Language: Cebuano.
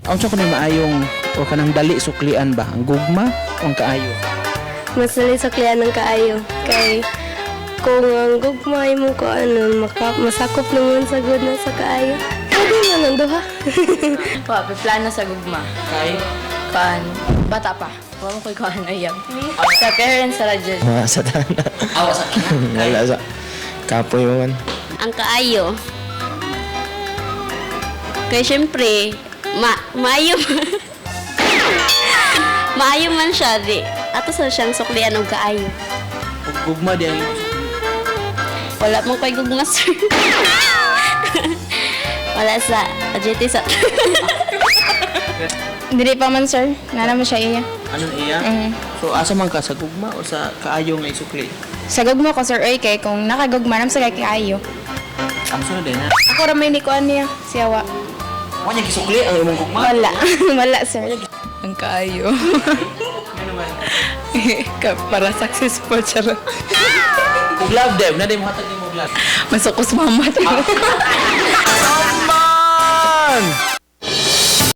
Unsa kuno maayong o kanang dali suklian ba, ang gugma o ang kaayo? Mas dali suklian ng kaayo. Kay kung ang gugma mo ko ano, masakop naman sa good na sa kaayo. Pwede man ang duha. Wa, plano sa gugma. Kay Kuan, bata pa. Wa mo ko'y kuan ayam. Sa parents sa radyo. Mga sa tanan. Awa sa Wala sa kapoy mo man. Ang kaayo. Kaya syempre, maayo maayo man siya, di. Ato sa siyang suklian og kaayo. Ug gugma di ang imong sukli? Wala mo ko'y gugma, sir. Wala sa ajete sa. Dili pa man, sir. Nana mo siya iya. Anong iya? So asa man ka, sa gugma o sa kaayo nga isukli? Sa gugma ko, sir, oy, kay kung nakagugma nam sa kay kaayo. Ang sunod din ha. Ako ra may nikuan niya, siya wa. Wa niya gisukli ang imong gugma. Wala. Wala, sir. Ang kaayo. Para successful, charot. Ug love dem, na di mo hatag nimo og love. Masukos mama. Man!